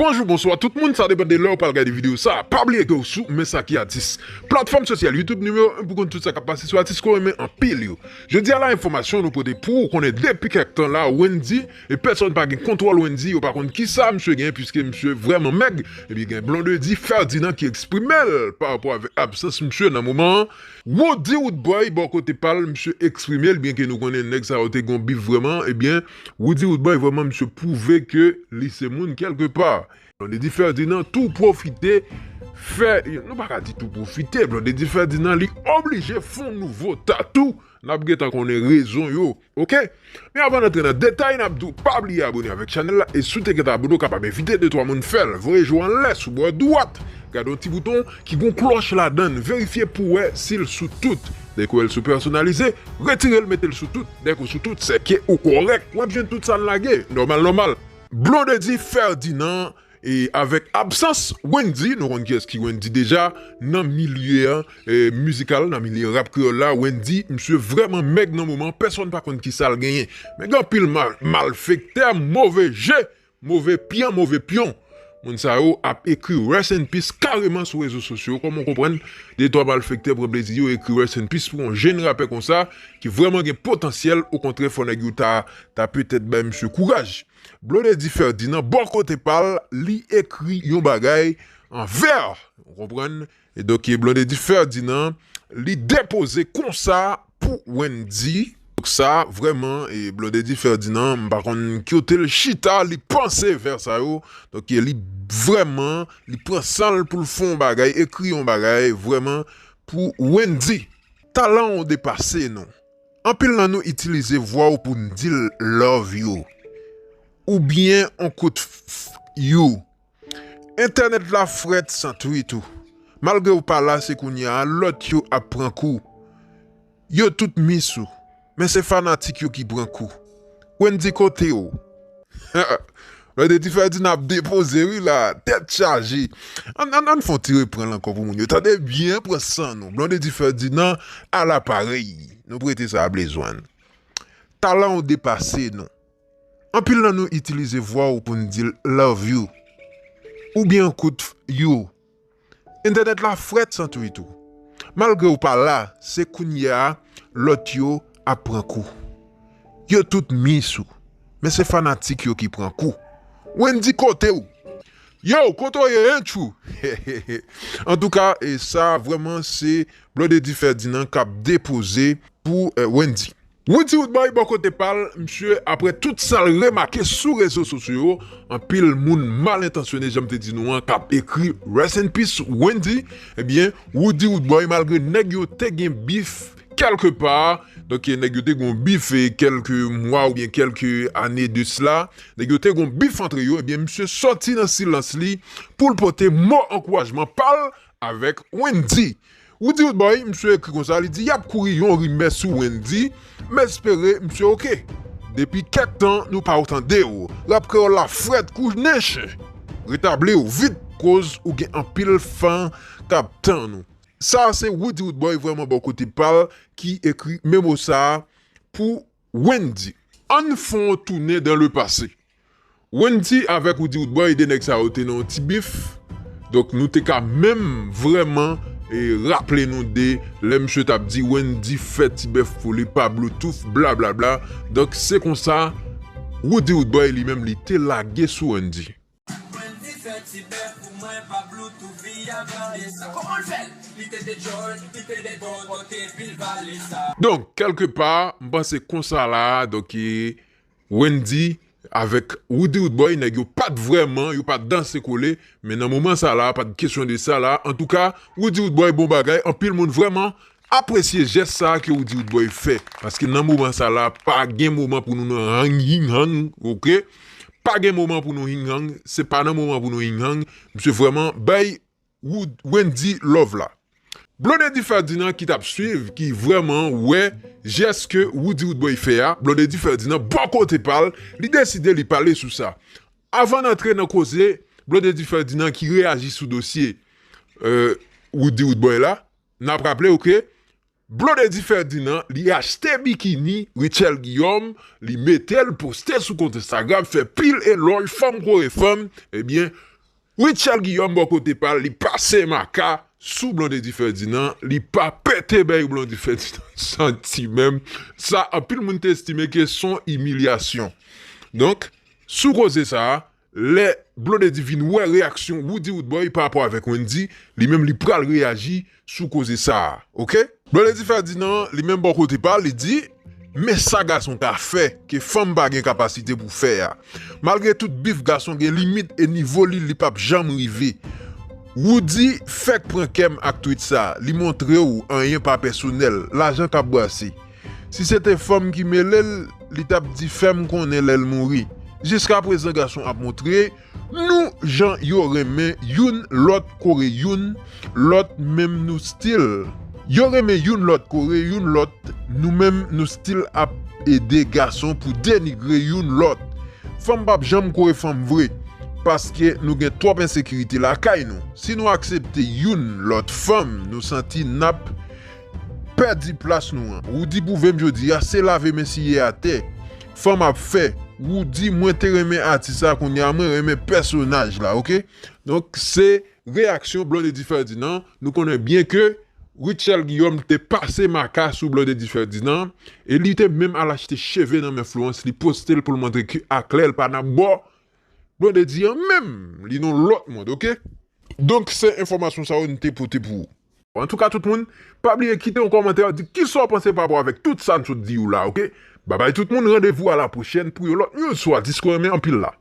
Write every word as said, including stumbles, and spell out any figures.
Bonjou, bonswa tout moun, sa depann de lè w pral gade videyo sa. Pa bliye ke w sou Men Sa Ki Atis, platfòm sosyal YouTube nimewo en pou konn tout sa k ap pase sou atis ke w renmen anpil yo. Jodi a la, enfòmasyon nou pote pou ou. Konnen depi kèk tan la, Wendyy, e pèsonn pa gen kontwòl Wendyy, yo pa konn kisa misye gen, piske misye vrèman mèg. Ebyen, gen Blondedy Ferdinand ki eksprime l pa rapò avèk absans misye nan moman an. Woody Woodboy, bò kote pa l, misye eksprime l, byen ke nou konnen nèg sa yo te gon bif vrèman, ebyen, Woody Woodboy vrèman misye pwouve ke li se moun kèlke pa. Blondedy Ferdinand tou pwofite fè, nou pa ka di tou pwofite, Blondedy Ferdinand li oblije fè yon nouvo tatou, n ap gentan konnen rezon yo, oke? Men avan n antre nan detay, n ap di w pa bliye abone avèk chanèl la, e si w te gentan abone, w kapab envite de twa moun fè l, voye je w anlè sou bò dwat, gade yon ti bouton ki gon klòch ladan l, verifye pou w wè si l sou tout. Dèke w wè l sou pèsonalize, retire l mete l sou tout, dèke w sou tout, sèke ou kòrèk, w ap jwenn tout sa n lage, nòmal nòmal. Blondedy Ferdinand, e avèk absans Wendyy, nou konn kiyès ki Wendyy deja, nan milye an, e mizikal, nan milye rap kreyòl la, Wendyy, misye vrèman mèg nan moman, pèsonn pa konn kisa l genyen. Men gen anpil mal, malfektè, move je, move pyan, move pyon. Moun sa yo ap ekri rest in peace kareman sou rezo sosyo yo. Kòman w konprann, de twa malfektè pran plezi yo ekri rest in peace pou yon jèn rapè konsa, ki vrèman gen potansyèl, okontrè, fò nèg yo ta, ta petèt bay misye kouraj. Blondedy Ferdinand, bò kote pa l, li ekri yon bagay an vè, ou konprann? E donk, Blondedy Ferdinand, li depoze konsa pou Wendyy. Donk sa, vrèman, e Blondedy Ferdinand, m pa konn kote l chita, li panse vè sa yo. Donk, li vrèman, li pran san l pou l fè yon bagay, ekri yon bagay, vrèman, pou Wendyy. Talan w depase nou. Anpil nan nou itilize vwa w pou n di l love you. Oubyen on kout f, f, you. Entènèt la frèt san tweet ou. Malgre w pa la, se kounye a lòt yo ap pran kou. Yo tout miss ou. Men se fanatik yo ki pran kou. Wendyy kote w? Blondedy Ferdinand ap depoze wi la, tèt chaje. Ann, ann, ann fè yon ti reprann l ankò pou moun yo tande byen, pran san nou. Blondedy Ferdinand a laparèy. Nou prete sa a Blaze One. Talan w depase nou. Anpil nan nou itilize vwa w pou n di l love you. Oubyen yon kout f, you. Entènèt la frèt san tweet ou. Malgre w pa la, se kounye a lòt yo ap pran kou. Yo tout miss ou. Men se fanatik yo ki pran kou. Wendyy kote w? Yo, kote w ye, hein, tjou? Antouka, e sa vrèman se Blondedy Ferdinand k ap depoze pou, eh, Wendyy. Woody Woodboy, bò kote pa l, misye, apre tout sa l remake sou rezo sosyo yo, anpil moun mal entansyone, jan m te di nou an, k ap ekri rest in peace Wendyy, ebyen, Woody Woodboy, malgre nèg yo te gen bif kèlke pa, donk, nèg yo te gen yon bif, e, kèlke mwa oubyen kèlke ane de sila, nèg yo te gen yon bif antre yo, ebyen, misye sòti nan silans li pou l pote mo ankourajman pa l avèk Wendyy. Woody Woodboy, misye ekri konsa, li di y ap kouri yon rimè sou Wendyy, m espere misye oke. Depi kèk tan nou pa tande w. Rap kreyòl la frèt kou nen chen. Retabli w vit, koz ou gen anpil fan k ap tann ou. Sa a se Woody Woodboy vrèman bò kote pa l ki ekri memo sa a pou Wendyy. Ann fè yon tounen dans le passé. Wendyy avèk Woody Woodboy, de nèg sa yo te nan yon ti bif. Donk, nou te ka menm vrèman, e, raple nou de lè misye t ap di Wendyy fè ti bèf pou li pa Bluetooth, blablabla. Donk, se konsa, Woody Woodboy li menm, li te lage sou Wendyy. Wendyy fè ti bèf pou mwen pa Bluetooth, via vale sa. Kòman l fè l? Li te de George, li te de Bordeaux, te pil vale sa. Donk, kèlke pa, m panse konsa la, donk, e, Wendyy avèk Woody Woodboy, nèg yo pa t vrèman, yo pa t danse kole, men nan moman sa la, pa t kesyon de sa la. Antouka, Woody Woodboy, bon bagay, anpil moun vrèman apresye jès sa a ke Woody Woodboy fè. Paske nan moman sa la, pa gen moman pou nou nan hang, hing hang, oke? Pa gen moman pou nou hing hang, se pa nan moman pou nou hing hang. Misye vrèman bay Wood, Wendyy love la. Blondedy Ferdinand ki t ap swiv, ki vrèman wè jès ke Woody Woodboy fè a, Blondedy Ferdinand, bò kote pa l, li deside li pale sou sa. Avan n antre nan koze, Blondedy Ferdinand ki reyaji sou dosye, euh, Woody Woodboy la, n ap raple w ke Blondedy Ferdinand, li achte bikini Rutshelle Guillaume, li mete l poste sou kont Instagram, fè pil elòj, fanm kore fanm, ebyen, Rutshelle Guillaume bò kote pa l, li pase maka sou Blondedy Ferdinand, li pa pete bèy Blondedy Ferdinand santi menm. Sa, anpil moun te estime ke se yon imilyasyon. Donk, sou koze sa a, lè Blondedy vin wè reyaksyon Roody Roodboy pa rapò avèk Wendy, li menm li pral reyaji sou koze sa a, oke? Blondedy Ferdinand, li menm bò kote pa l, li di, men sa gason ka fè ke fanm pa gen kapasite pou fè a. Malgre tout bif, gason gen limit e nivo li, li p ap janm rive. Roody fèk pran kè m ak tweet sa, li montre w anyen pa pèsonèl, lajan k ap brase. Si se te fanm ki mele l, li t ap di fè m konnen lè l mouri. Jiskaprezan gason ap montre nou jan yo renmen youn lòt, kore youn lòt, menm nou still. Yo renmen youn lòt, kore youn lòt, nou menm nou still ap ede gason pou denigre youn lòt. Fanm p ap janm kore fanm vre, paske nou gen twòp ensekirite lakay nou. Si nou aksepte youn lòt fanm, nou santi n ap pèdi plas nou an. Roody pwouve m jodi a, se lave men siye atè fanm ap fè. Roody, mwen te renmen atis la, kounye a mwen renmen pèsonaj la, oke? Donk, se reyaksyon Blondedy Ferdinand. Nou konnen byen ke Rutshelle Guillaume te pase maka sou Blondedy Ferdinand, e li te menm al achte cheve nan men Florence, li poste l pou l montre ke aklè l pa nan bò Blondedy an menm, li nan lòt mond, oke? Donk, se enfòmasyon sa yo n te pote pou ou. Antouka, tout moun, pa bliye kite yon kòmantè, di kisa w panse pa rapò avèk tout sa n sot di w la, oke? Babay tout moun, randevou a la pwochèn pou yon lòt news sou atis ke w renmen anpil la.